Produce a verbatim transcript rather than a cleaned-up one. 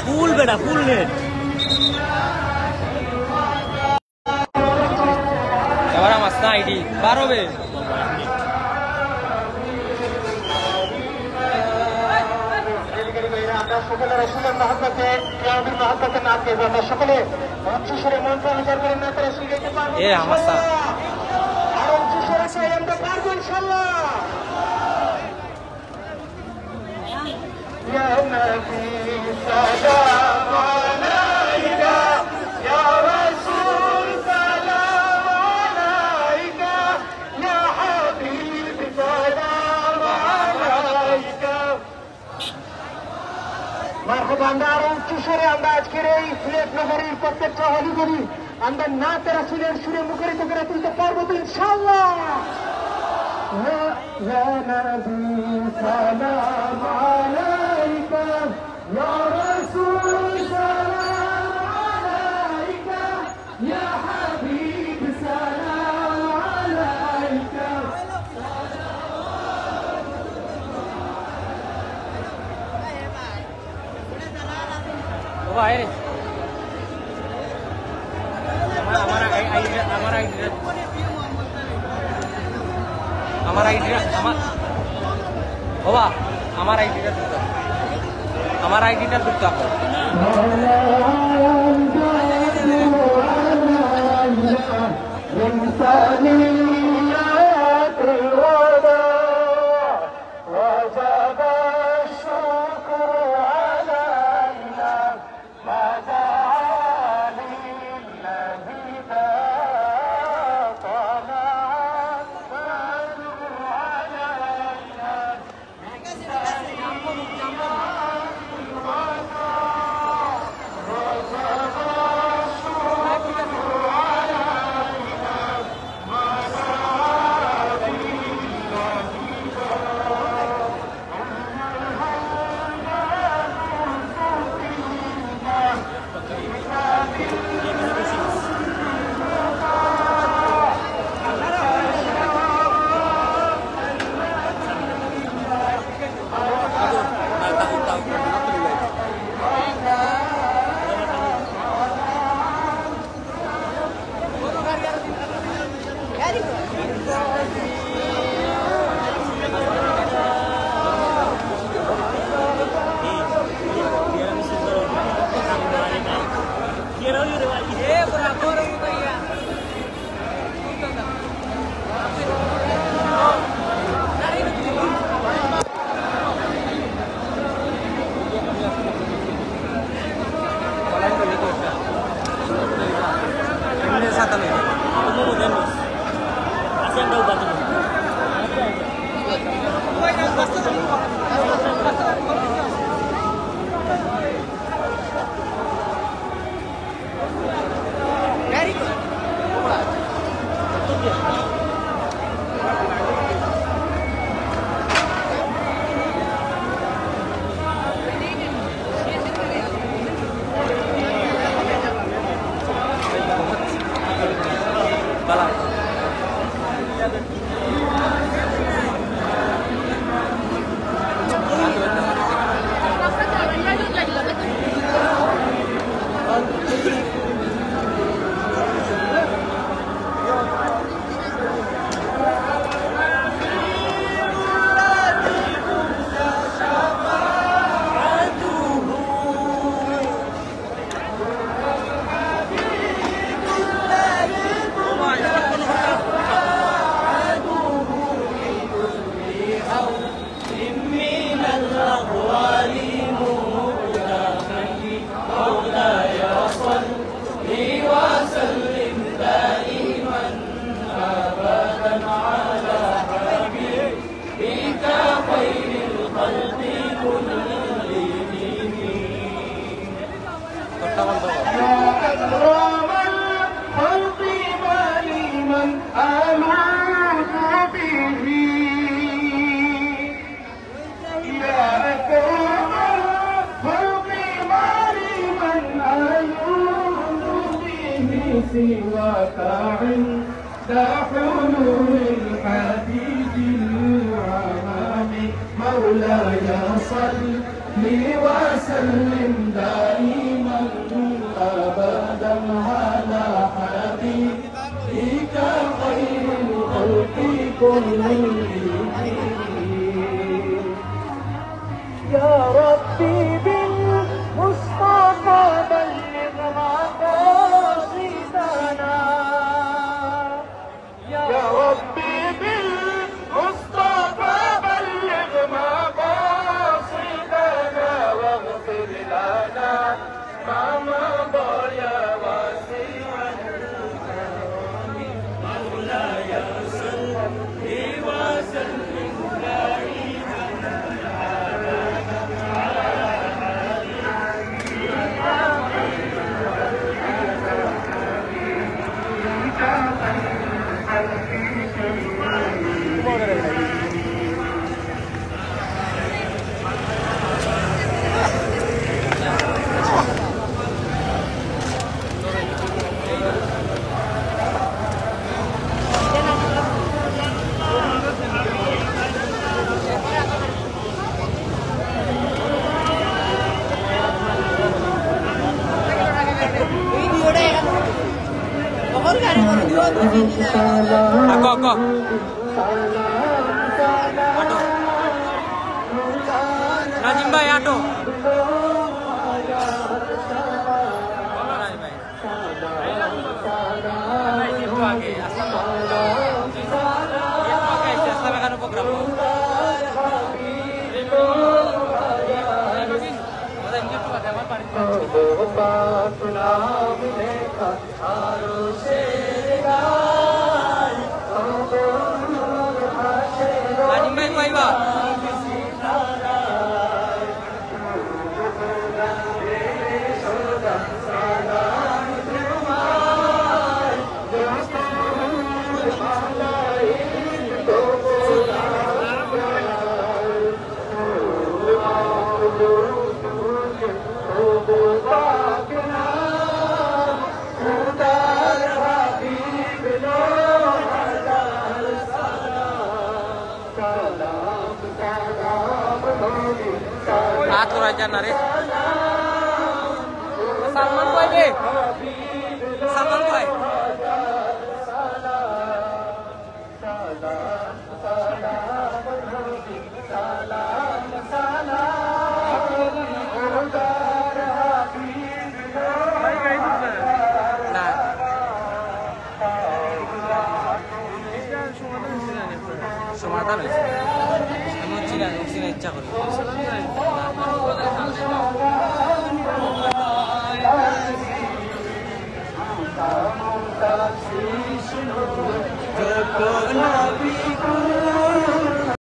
ফুল বেটা, ফুল নেট। এবার আমার আইডি বার হবে। আমরা সকলে রসুলের মহব্বতে, প্রিয় নবীর মহব্বতে নাচ গাইবো। আমরা সকলে উচ্চ স্বরে মন্ত্র উচ্চার করে নাতে রসুল গাইতে পারবো। এ, আমার স্যার। আর উচ্চ স্বরে চাই আমরা পারবো ইনশাল্লাহ। يا نبي سلام عليك، يا رسول سلام عليك، يا حبيب سلام عليك. মারহাবা, আমরা আরো উচ্চ স্বরে আমরা আজকের এই সিলেট নগরীর প্রত্যেকটা অলিগলি আমরা নাতে রাসূলের সুরে মুখরিত করে তুলতে পারবো তো ইনশাআল্লাহ। يا، يا نبي سلام عليك، يا رسول سلام عليك، يا حبيب سلام عليك. বাবা, আয় রে। আমার, আমার আই-, আইডিটা, আমার আইডিটা, আমার আইডিটা, আমার, বাবা, আমার আইডিটা দিতে হবে। আমার আইডিটা দিতে হবে। وجب الشكر علينا ما دعا لله إذا طلع البدر علينا. يا أكرم الخلق ما لي من ألوذ به. يا أكرم الخلق ما لي من ألوذ به سواك عند تحول الحبيب الأمامي. مولاي صل وسلم دائما أبدا على حبيبك خير الخلق كلهم. يا ربي بالمصطفى بلغ مقاصدنا. يا ربي بالمصطفى بلغ مقاصدنا واغفر لنا ما مضى يا واسع الكرم. مولاي صل وسلم دائما أبدا على حبيبك خير الخلق كلهم. আগো, আগো। আটো। নাজিম ভাই, আটো। বলো নাজিম ভাই। একটু আগে, আসলাম। একটু আগে আইছে, আসলাম এখানে প্রোগ্রাম। আমার বাড়ি। নাজিম ভাই, কইবা? হাত উড়াই যান না রে। সালমান কই রে? সালমান কই? না। সমাধান হয়েছে। আমি হচ্ছি না, হচ্ছি না ইচ্ছা করি।